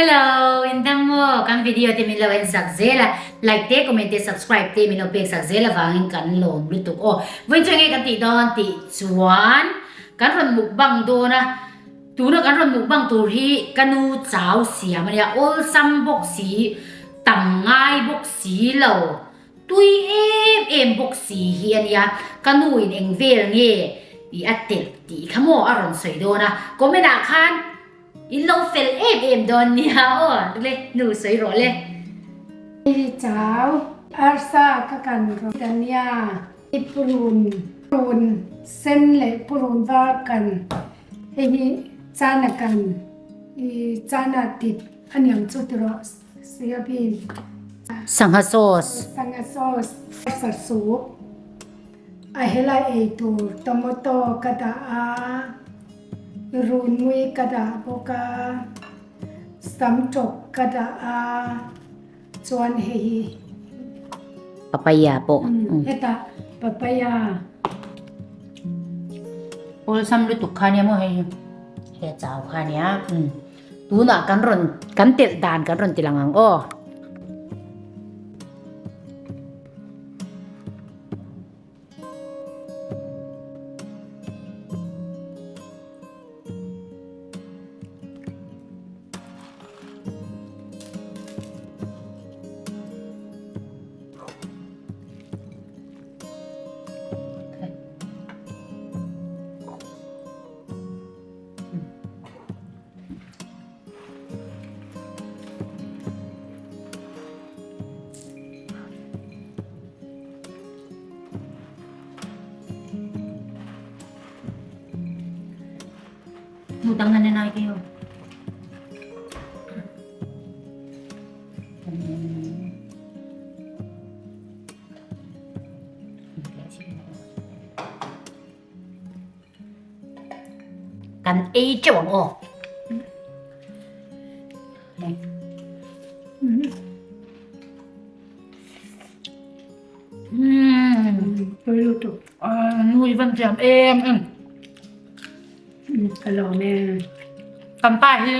Hello, in dam maw? Kan video te min lo en sak zel a, like te, comment te, subscribe te min lo pek sak zel avangin kan lawm lutuk aw. Vawiin chu enge kan tih dawn tih chuan kan rawn mukbang dawn a, tuna kan rawn mukbang tur hi ka nu chau siam a nia, awlsam bawk si, tam ngai bawk si lo. Tui em em bawk si hi a nia, ka nu in eng vel nge i a telh tih kha maw a rawn sawi dawn a, comment ah khan in lo fel em em dawn nia aw le nu sawi rawh le. Hei chau arsa ka kan rawt a nia, i purun purun sen leh purun var kan hei hi chana kan i chana dip a niang chu tiraw. Soybean. Sangha sauce. Sangha sauce. Arsa soup. A helai ei tur tomato ka dah a, runmui ka dah bawk a, samtawk ka dah a, chuan hei hi. Papaya pawh. Hetah papaya. Awlsam lutuk kha nia maw hei hi. He chau kha nia. Tunah kan rawn kan telh dan kan rawn ti lang ang aw. Utang na nanay kayo. Kan ei teuh ang aw. Nu i van thiam em em. Ka lawm e. Kan pa hi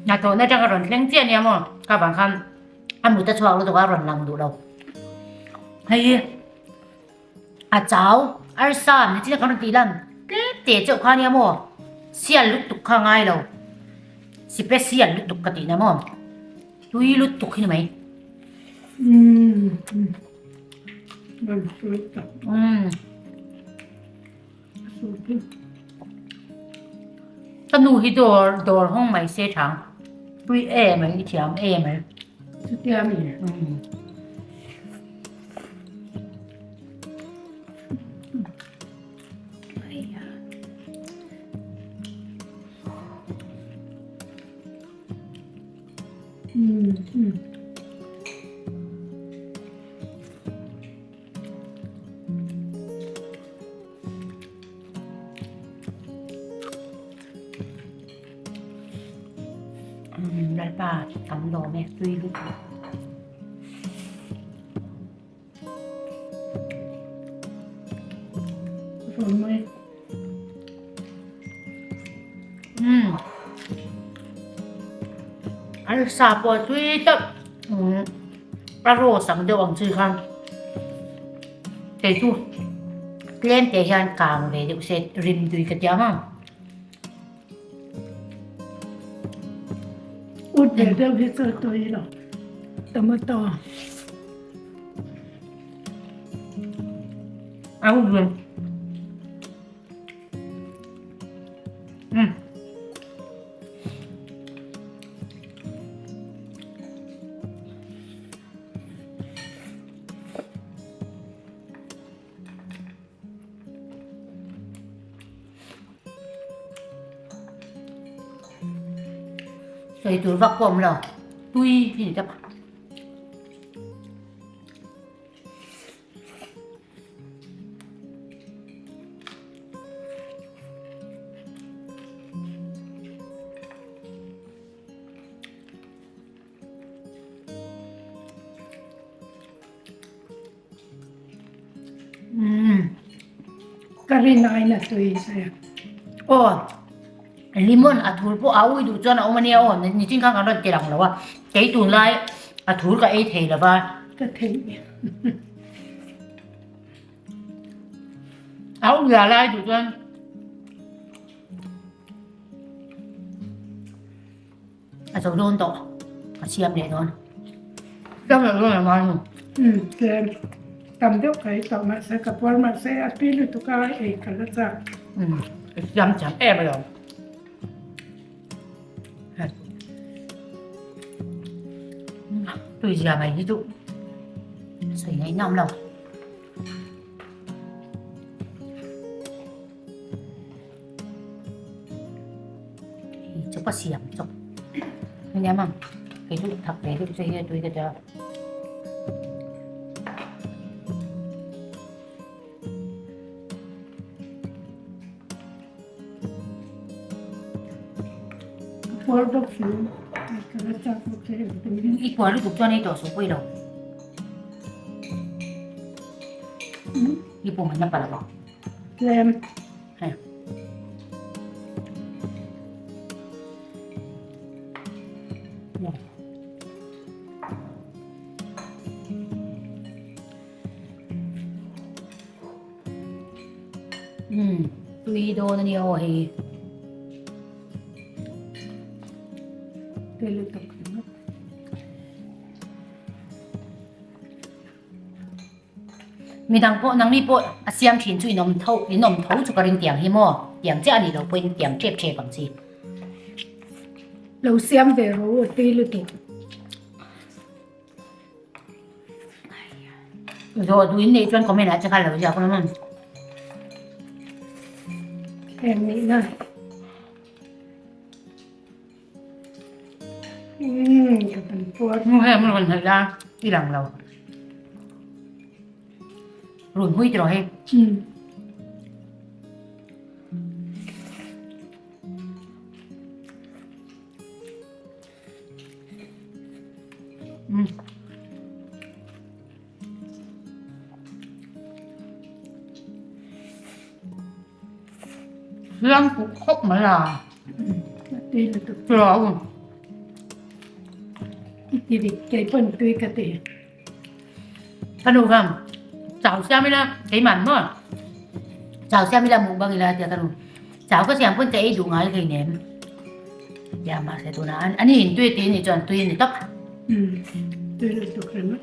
hnathawhna atanga rawn thleng chiah ania maw? Ka vang khan a mut a chhuak lutuk a rawn lang duh lo. Hei A chau, arsa ni chin a kan rawn tih lan tlem te chauh kha ania maw? Sial lutuk kha ngai lo. Sipesial lutuk ka tihna maw? Tui lutuk hi ni mai. Ka nu hi dawr dawr hawng mai se thang. Tui em mai, i thiam em mai. Chutia mi. Lalpa tam lawm e tui lutuk. Arsa pawh tui tak a rose ang deuh ang chi khan kei chu tlem te hian kang ve deuh se rim tui ka ti ang ang. Ut ve deuh hi chu tui lo tomato. A ut ve. Sawi tur vak pawh a awm lo tui hi ni tawp. Ka rin aina tui se. Aw. Lemon a thur pawh a ui duh chuan a awm ania aw nichin khan kan rawn ti lang lo a kei tunlai a thur ka ei thei lo va. Ka theih. A ui a lai duh chuan. A zo dawn tawh a siam leh dawn. Siam leh dawn a ngai nu. Umm tlem tam deuh ka ei tawh mahse ka puar mahse a pi lutuk a ei ka la chak. Umm i siam thiam em alawm. Tui zia mai hi chu sawi ngaih nawm lo. Chawp a siam chawp nia mang kei chu thak ve deuh che hi a tui ka tia. Puar bawk si ka la chak bawk si I puar lutuk chuan ei tawh suh pawh i lo. I pum an la palh ang. Tlem. Hei. Umm tui dawn a nia aw hei. Tui lutuk ringawt. Midang pawh nangni pawh a siam thin chu in awm tho in awm tho chu ka ring tiang hi maw tiang chiah a nih loh pawhin tiang tep tep ang chi. Lo siam ve rawh u tui lutuk. Zawh duh in neih chuan comment ah che kha lo ziak rawh. Eng nih na. Umm ka ban puar. Nu hei an rawn hnaih la i lang lo. Run hui tiraw hei. Umm. Umm. Hliam kuk khawp mai a. Tui lutuk. Tiraw. I ti dik kei pawn tui ka ti. Ka nu khan chau siam ila keimah maw chau siam ila mukbang ila tia ka nu chau ka siam pawn ka ei duh ngai hlei nem tia mahse tunah ani in tui tih anih chuan tui a ni tawp. Umm tui lutuk ringawt.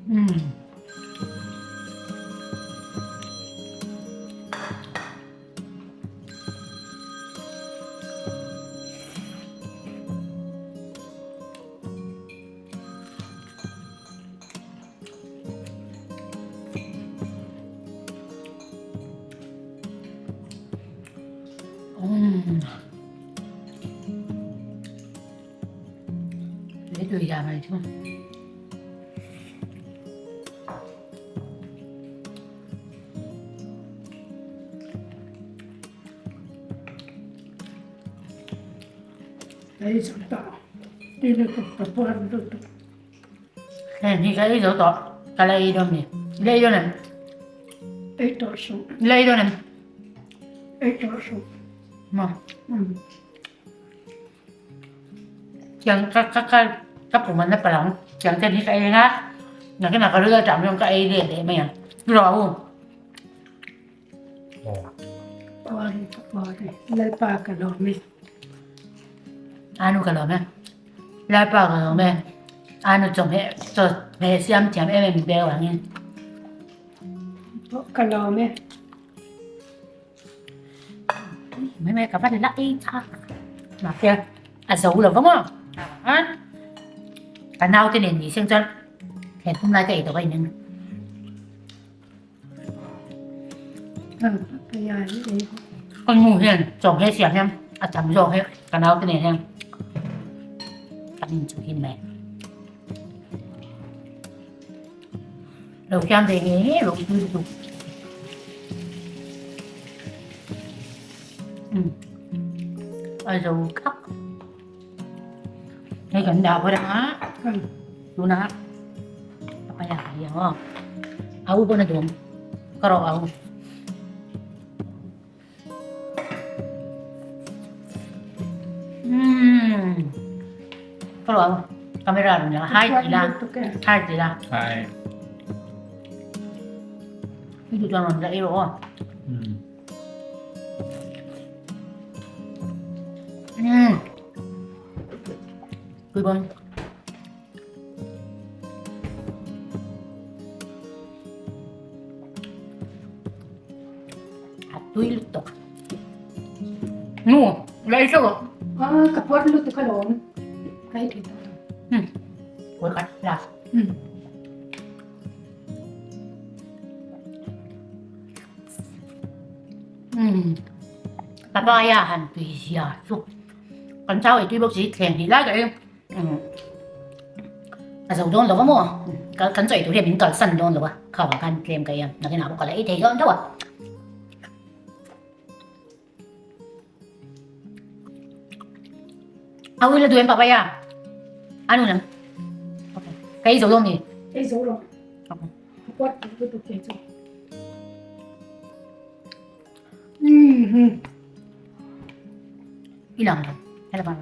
Umm. Umm. Tui tui ra mai chu. Ei zo tawh. Tui lutuk ka puar lutuk. Heng hi ka ei zo tawh. Ka la ei dawn mi. I la ei dawn em? Ei tawh suh. I la ei dawn em? Ei tawh suh. Maw? Umm. Tiang ka ka ka ka pum an la palh ang. Tiang ten hi ka ei reng a. Nakinah ka ril aṭang dawn ka ei let leh mai ang. Rawh u. Lalpa ka lawm e. Anu ka lawm e. Lalpa ka lawm e. Anu chawhmeh chawhmeh siam thiam em em beu angin. Ka lawm e. Mai mai ka van la ei tha. Mahse a zo lo vang aw. Ka naute nen ni seng chuan thlen thum lai ka ei tawh a inang. Ka nu hian chawhmeh siam hian a tam zawk hi ka naute nen hian kan inchuh hin mai. Lo siam ve ngei ngei rawh tui lutuk. Umm a zo thak. Hei kan dah bawrh ang a. Tunah papaya ka ei ang aw. A u pawn a duh ang. Ka rawh ang. Umm ka rawh ang. Camera rawn lang a. Hi ti la. Hi ti la. Hi. I duh chuan rawn la ei rawh aw. Umm. Tui bon. A tui lutuk. Nu, la ei teuh. Ah, ka puar lutuk alawm. Ka ei thei tawh lo. Hmm. Puar khat last. Hmm. Umm papaya han tui zia chu kan chau ei tui bawk si thleng hnih lai ka ei umm a zo dawn lo va maw kan chaw ei tur hian min kalsan dawn lo va kha vang khan tlem ka ei a nakinah pawh ka la ei thei dawn tho a. A ui la duh em papaya a nu lam ka ei zo dawn ni. Ei zo rawh. Puat lutuk thei chu. I lang lo. Hela bang.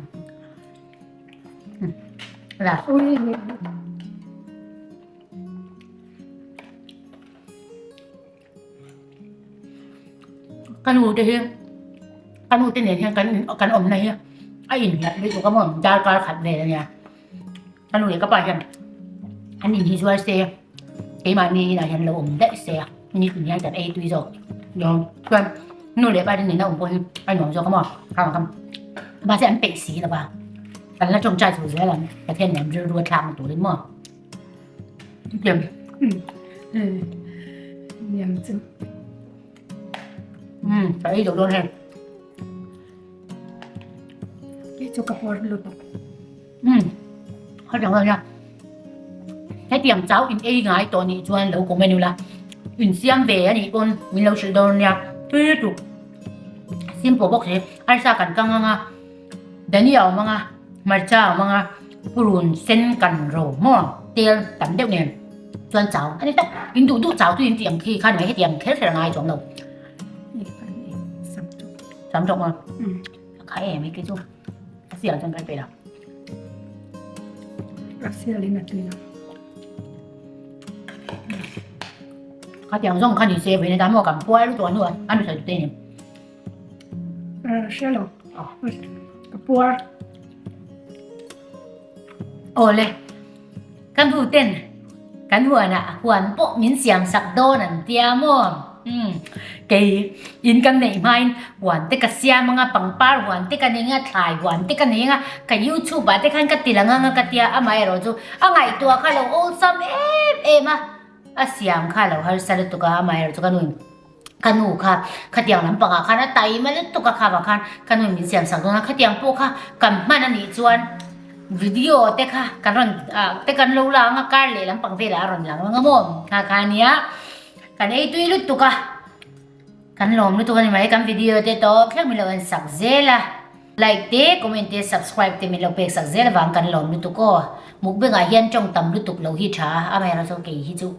La. Ui ni. Ka nu te hi ka nu te nen hian kan kan awmna hi a inhlat lutuk a maw darkar khat vel ania. Ka nu leh ka pa hian an in hi zuar se keimahni inah hian lo awm daih se a nitin hian kan ei tui zawk dawn chuan nu leh pa te nena awm pawh hi a nuam zawk a maw mahse an peih si lo va kan la tawngtai chho zel ang Pathian nen rilru a thlak na turin maw. Tiang. Niang chu. Um, ka ei lo dawn hei. Kei chu ka puar lutuk. Um, kha dang ania. Hetiang chau in ei ngai tawh nih chuan lo comment ula. In siam ve anih pawn min lo hrilh dawn ania. Tui lutuk. Simple bawk si. Arsa kan kang anga. Dania awm anga, hmarcha awm anga, purun sen kan ro maw tel tam deuh nen chuan chau a ni tak. In duh duh chau chu in tih ang khi khan mai hetiang kher kher a ngai chuang lo. Sam tawk maw? A khai em hei chu a sial chuan kan pe lo. A sial in a tui lo. Khatiang zawng kha ni se vawiin atan maw kan puar lutuk a hnuah a nusawi tute nen. Hre lo. Ka puar. Awle. Ka nu ten kan huanah huan pawh min siam sak dawn an tia maw? Umm. Kei in kan neih hmain huan te ka siam anga, pangpar huan te ka nei anga, thlai huan te ka nei anga, ka youtube ah te khan ka ti lang anga ka tia, amaherawh chu a ngaihtuah kha lo awlsam em em a, a siam kha lo harsa lutuk a, amaherawh chu ka nu in. Ka nu kha khatiang lampangah khan a taima lutuk a khavah khan ka nu min siam sak dawn a, khatiang pawh kha kan hman a nih chuan video te kha kan rawn ah te kan lo la ang a kar leh lampang velah a rawn lang ang a maw kha kha ania kan ei tui lutuk a kan lawm lutuk a ni mai kan video te tawp thleng min lo en sak zel a like te comment te subscribe te min lo pek sak zel avang kan lawm lutuk aw mukbang ah hian tawng tam lutuk lo hi tha a amaherawhchu kei hi chu.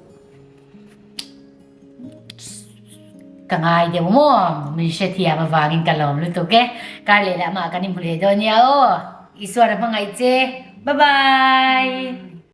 Ka ngai deuh maw? Min hrethiam avangin ka lawm lutuk e. Kar leh lamah kan inhmu leh dawn nia aw. Isuan a hmangaih che. Bye bye.